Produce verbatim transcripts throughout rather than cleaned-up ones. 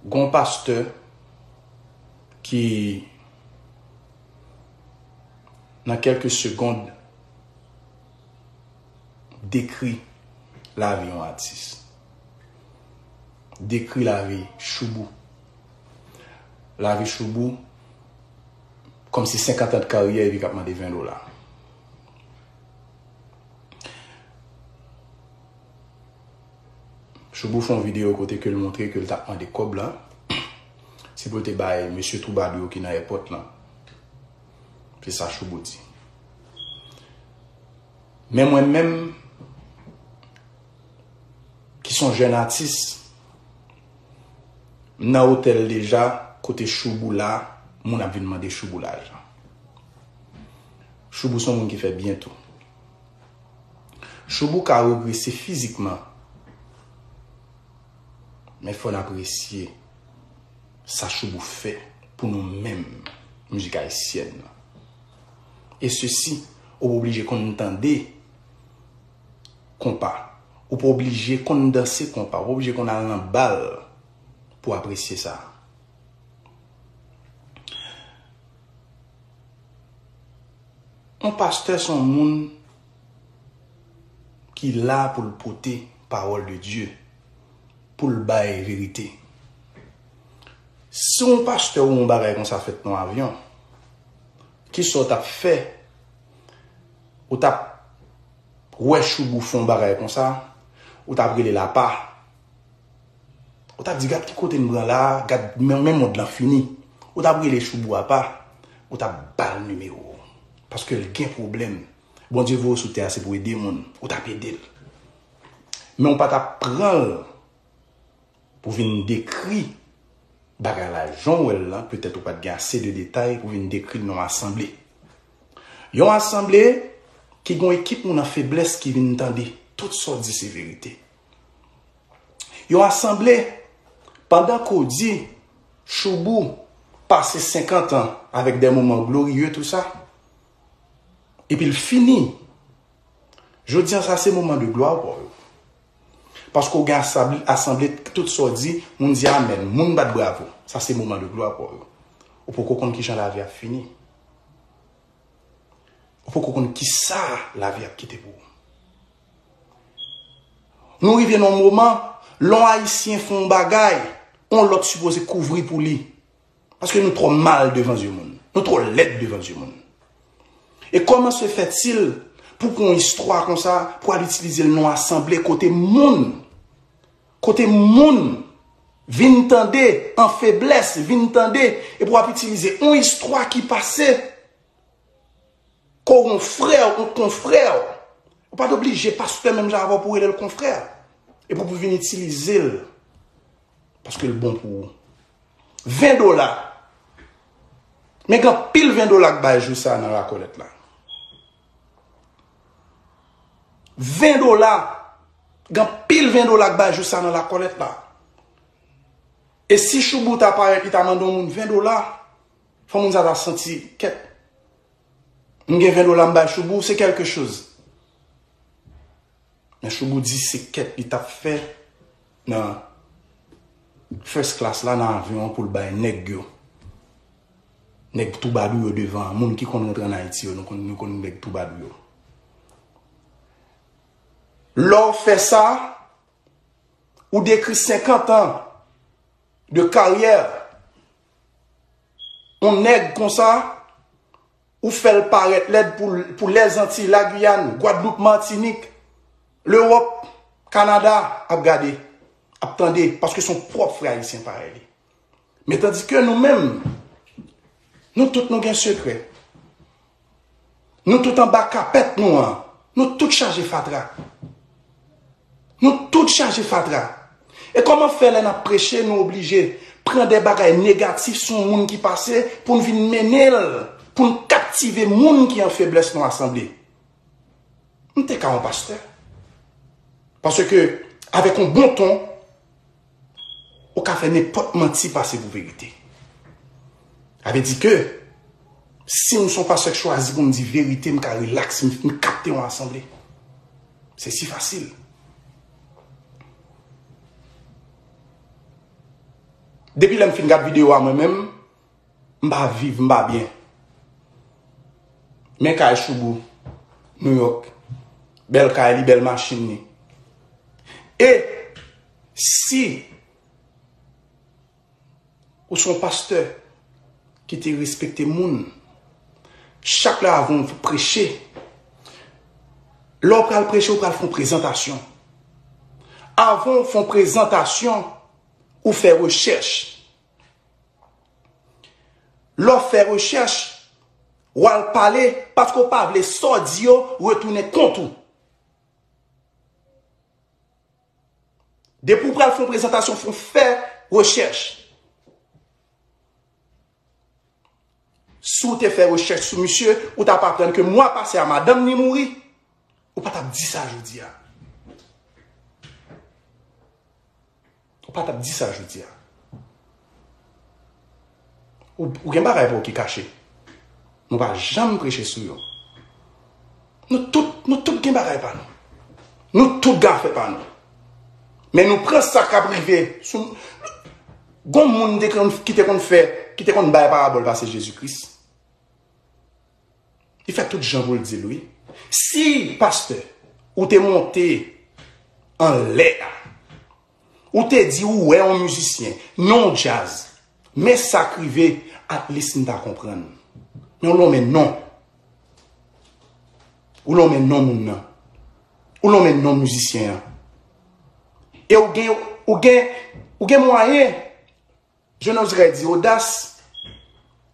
Gon pastè ki nan kèlke segond dekri lavi yon atis. Dekri lavi Choubou. Lavi Choubou kòmsi senkant an de karyè epi k ap mande ven dola. Choubou fè yon videyo kote ke l montre ke l t ap mande kòb la. Se pou l te bay mesye twoubadou yo ki nan èpòt lan. Se sa Choubou di. Men mwen menm, ki se yon jèn atis, m nan otèl deja, kote Choubou la, moun ap vin mande Choubou lajan. Choubou se yon moun ki fè byen tou. Choubou ka regrese fizikman, men fò n apresye sa Choubou fè pou nou menm mizik ayisyèn nan. E sesi, ou pa oblije konn tande konpa. Ou pa oblije konn danse konpa. Ou pa oblije konn al nan bal pou apresye sa. Yon pastè se yon moun ki la pou l pote pawòl de Dye, pou l bay verite. Si yon pastè ou yon bagay konsa fèt nan yon avyon, kisa w t ap fè? Ou t ap wè Choubou fè yon bagay konsa, ou t ap rele l apa. Ou t ap di, "Gad ki kote n pran la, gad men, men mond lan fini." Ou t ap rele Choubou apa, ou t ap ba l nimewo w. Paske l gen pwoblèm. Bondye voye w sou tè a, se pou ede moun. Ou t ap ede l. Men ou pa t ap pran l pou vin dekri bagay la jan w wè l lan, petèt ou pa t gen ase de detay pou vin dekri l nan yon asanble. Yon asanble ki gen yon ekip moun an feblès ki vin tande tout sa w di se verite. Yon asanble, pandan ke w di Choubou pase senkant an avèk de moman gloriye, tou sa, epi l fini. Jodi an, sa se moman de glwa pa w yo. Paske w gen asab-, asanble, tout sa w di, moun di amèn, moun bat bravo. Sa se moman de glwa pa w yo. Ou poko konn kijan lavi ap fini. Ou poko konn kisa lavi ap kite pou ou. Nou rive nan yon moman, lè yon Ayisyen fè yon bagay, yon lòt sipoze kouvri pou li. Paske nou twò mal devan zye moun. Nou twò lèd devan zye moun. E kòman se fètil pou pran yon istwa konsa, pou al itilize l nan yon asanble kote moun, kote moun vin tande an feblès, vin tande, epi w ap itilize yon istwa ki pase, ke w yon frè, yon konfrè, ou pa t oblije pastè menm jan avè w pou w rele l konfrè. Epi pou w vin itilize l. Paske l bon pou ou. Ven dola. Men gen anpil ven dola k bay jou sa nan lakòlèt la. Ven dola. Gen anpil ven dola k bay jou sa nan lakòlèt la. E si Choubou ta parèt, li ta mande yon moun ven dola, fò moun sa ta santi, kèt. M gen ven dola m bay Choubou, se kèlke choz. Men Choubou di se kèt li t ap fè nan first class la, nan avyon an pou l bay nèg yo. Nèg twoubadou yo devan an. Moun ki konn rantre ann Ayiti yo, nou konn, nou konn nèg twoubadou yo. Lè w fè sa, ou dekri senkant an de karyè yon nèg konsa, ou fè l parèt lèd pou, pou Lèzantiy, Lagiyàn, Gwadloup, Matinik, Lewòp, Kanada ap gade, ap tande, paske se yon pwòp frè ayisyen parèy li. Men tandike nou menm, nou tout nou gen sekrè. Nou tout anba kapèt nou an, nou tout chaje fatra. Nou tout chaje fatra. E kòman fè lè n ap preche, nou oblije pran de bagay negatif sou yon moun ki pase pou n vin mennen l, pou n kaptive moun ki an feblès nan asanble? M te ka yon pastè. Paske, avèk yon bon ton, ou ka fè nenpòt manti pase pou verite. Sa vle di ke, si m se yon pastè k chwazi pou m di verite, m ka rilaks, m, m kapte yon asanble. Se si fasil. Depi lè m fin gad videyo a, mwen menm, m pa viv, m pa byen. Men kay Choubou, New York. Bèl kay li, bèl machin li. E si ou se yon pastè ki te respekte moun, chak lè avan w preche, lè w pral preche, ou pral fè yon prezantasyon. Avan w fè yon prezantasyon, ou fè rechèch. Lè w fè rechèch, w al pale, paske w pa vle sa w di yo retounen kont ou. Depi w pral fè yon prezantasyon, fò w fè rechèch. Si w te fè rechèch sou misye, ou t ap aprann ke mwa pase a, madanm li mouri, ou pa t ap di sa jodi a. Ou pa t ap di sa jodi a. Ou, ou gen bagay pa w ki kache. Nou pa janm preche sou yo. Nou tout, nou tout gen bagay pa nou. Nou tout gen afè pa nou. Men nou pran sa k ap rive sou, gon moun te konn, ki te konn fè, ki te konn bay parabòl pase Jezi Kris. Li fè tout jan pou l di l, wi. Si, pastè, ou te monte anlè a, ou te di ou wè yon mizisyen, non djaz, men sa k rive, at least m ta konprann. Men ou lonmen non. Ou lonmen non moun nan. Ou lonmen non mizisyen an. E ou gen, ou gen, ou gen mwayen, je n'oserais dire odas,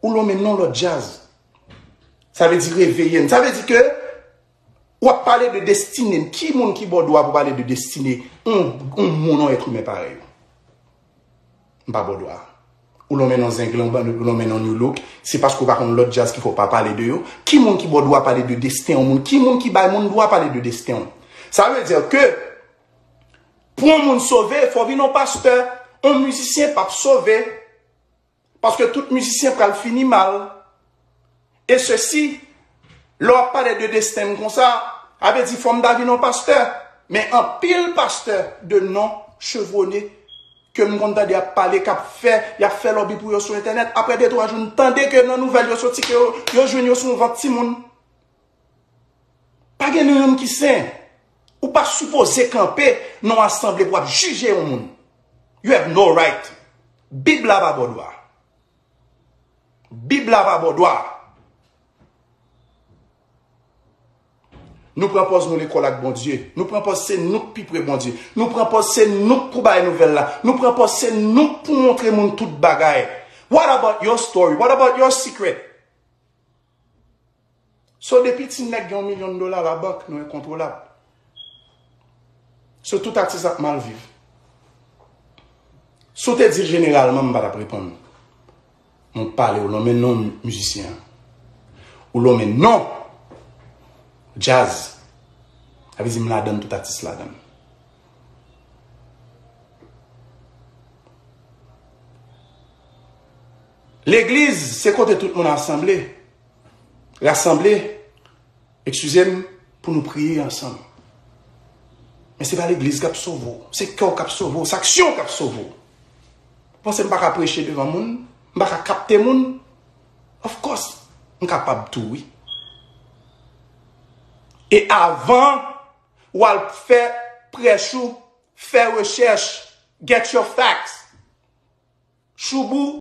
ou lonmen non lòt djaz. Sa vle di reveye n. Sa vle di ke w ap pale de destine n. Ki moun ki ba w dwa pou pale de destine yon, yon moun, yon èt imen parèy ou? M pa ba w dwa. Ou lonmen non Zenglen, ou lonmen non New Look, se paske w pa konn lòt djaz ki fè w pa pale de yo. Ki moun ki ba w dwa pale de desten yon moun? Ki moun ki bay moun dwa pale de desten w? Sa vle di ke pou yon moun sove, fò w vin yon pastè. Yon mizisyen p ap sove. Paske tout mizisyen pral fini mal. E sesi, lè w ap pale de desten m konsa, a vle di fò m ta vin yon pastè. Men anpil pastè de non chevronné ke m konn tande ap pale, k ap fè, y ap fè lòbi pou yo sou entènèt. Apre de twa jou, n tande ke nan nouvèl yo soti ke yo, yo jwenn yo sou yon vant timoun. Pa gen nou youn ki sen. Ou pa sipoze kanpe nan yon asanble pou w ap jije yon moun. You have no right. Bib la pa ba w dwa. Bib la pa ba w dwa. Nou pran pòz nou lekòl ak Bondye. Nou pran pòz se nou k pi pre Bondye. Nou pran pòz se nou k pou bay nouvèl la. Nou pran pòz se nou k pou montre moun tout bagay. What about your story? What about your secret? So, depi ti nèg gen yon milyon dola labank, nou enkontwolab. So, tout atis ap mal viv. Si w te di l jeneralman, m pa t ap reponn. Mwen pale, ou lonmen non mizisyen an. Ou lonmen non djaz. Sa vle di m ladann, tout atis ladann. Legliz, se kote tout moun asanble. Rasanble, eskize m, pou nou priye ansanm. Men se pa legliz k ap sove w, se kè w k ap sove w, se aksyon w k ap sove w. Ou panse m pa ka preche devan moun? M pa ka kapte moun? Of course, m kapab tou, wi. E avan w al fè prèch ou, fè rechèch, get your facts. Choubou,